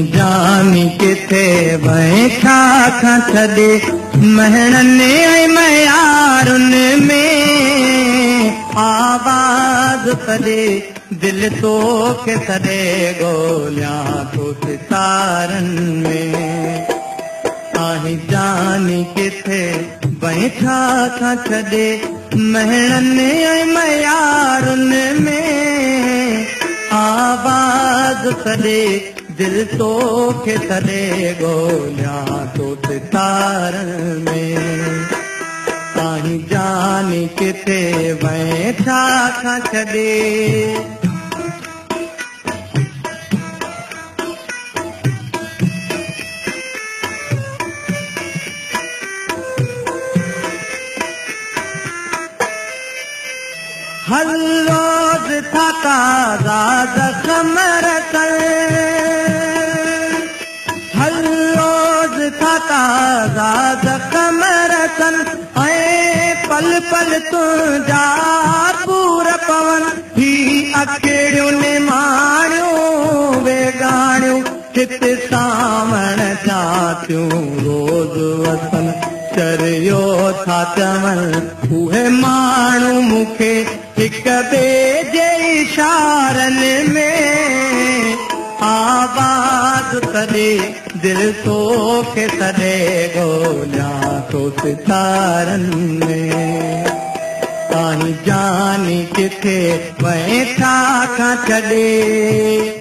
आहीं जानी किथे वहीं छा खां छॾे, महणनि ऐं मयारुनि में आवाज़ सॾे, दिल तोखे सॾे ॻोल्हियां थो सितारनि में। आहीं जानी किथे वहीं छा खां छॾे, महणनि ऐं मयारुनि में आवाज़ सॾे, दिल तोखे सॾे ॻोल्हियां थो सितारनि में। आहीं जानी किथे वहीं छा खां छॾे। हर रोज़ था ताज़ा ज़ख़्म रतन, हर रोज़ था ताज़ा ज़ख़्म रतन, ऐं पल पल तुंहिंजा पूर पवन, ही अखिड़ियूं निमाणियूं वेगाणियूं, हिते सावण जा थियूं रोज़ वसन। चरियो था चवनि उहे माण्हू मूंखे हिक ॿिए जे इशारनि में आवाज़ सॾे, दिल तोखे सॾे ॻोल्हियां थो सितारनि में। आहीं जानी किथे वहीं छा खां छॾे।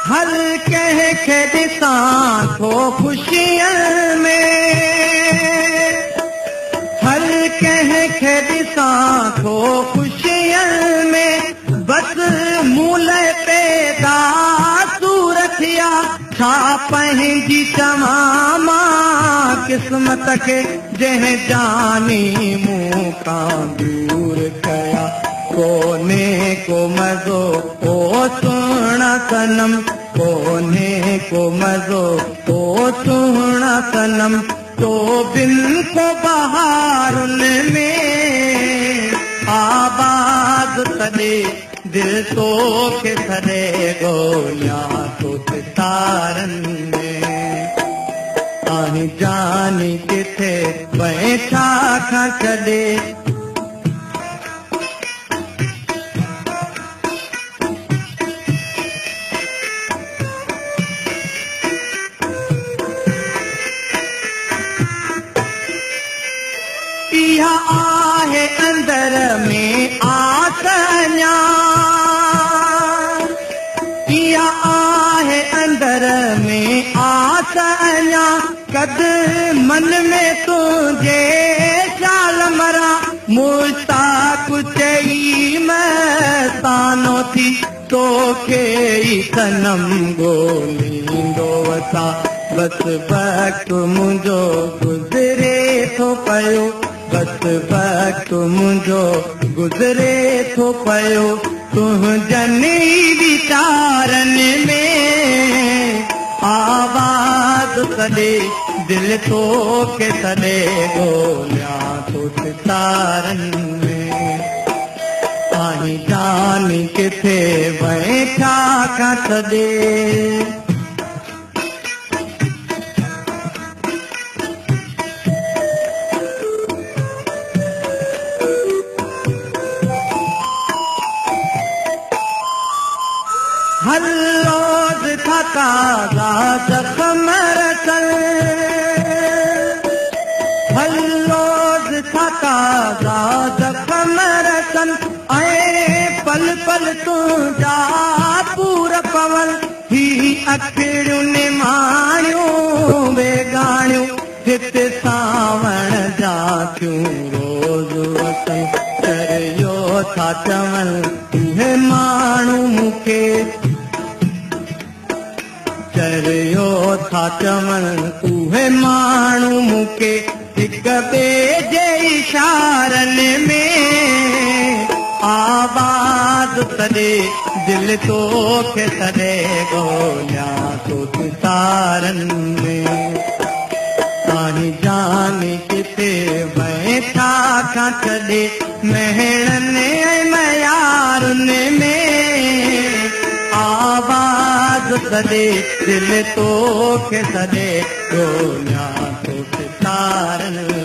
हर कंहिंखे ॾिसां थो ख़ुशियुनि में, हर कंहिंखे ॾिसां थो ख़ुशियुनि में, बसि मूं लाइ पैदा सूर थिया, छा पंहिंजी चवां मां क़िस्मत खे, जंहिं जानी मूंखां दूर कया। कोन्हे को मज़ो ओ सुहिणा सनम, कोन्हे को मज़ो ओ सुहिणा सनम, तो बिन को बहारुनि में आवाज़ सॾे, दिल तोखे सॾे ॻोल्हियां थो सितारनि में। आहीं जानी किथे वहीं छा खां छॾे। इहा आहे अंदर में आस अञा, इहा आहे अंदर में आस अञा, कद मन में तुंहिंजे शाल मरा, मुश्ताक चई मस्तानो थी, तोखे ई सनम ॻोल्हींदो वसां। बसि वक़्तु मुंहिंजो गुज़रे थो पियो, बसि वक़्तु मुंहिंजो गुज़रे थो पियो, तुंहिंजनि वीचारनि में आवाज़ सॾे, दिल तोखे सॾे ॻोल्हियां थो सितारनि में। आहीं जानी किथे वहीं छा खां छॾे। हर रोज़ था ताज़ा ज़ख़्म रतन, हर रोज़ था ताज़ा ज़ख़्म रतन, ऐं पल पल तुंहिंजा पूर पवन, ही अखिड़ियूं निमाणियूं वेगाणियूं, हिते सावण जा थियूं रोज़ वसन। चरियो था चवनि उहे माण्हू मूंखे, चरियो था चवनि उहे माण्हू मूंखे हिक ॿिए जे इशारनि में आवाज़ सॾे, दिल तोखे सॾे ॻोल्हियां थो सितारनि में। नाही जाने किथे वए छा खां छॾे महणनि ऐं मयारुनि में। आवाज़ सॾे दिलि तोखे सॾे ॻोल्हियां थो सितारनि।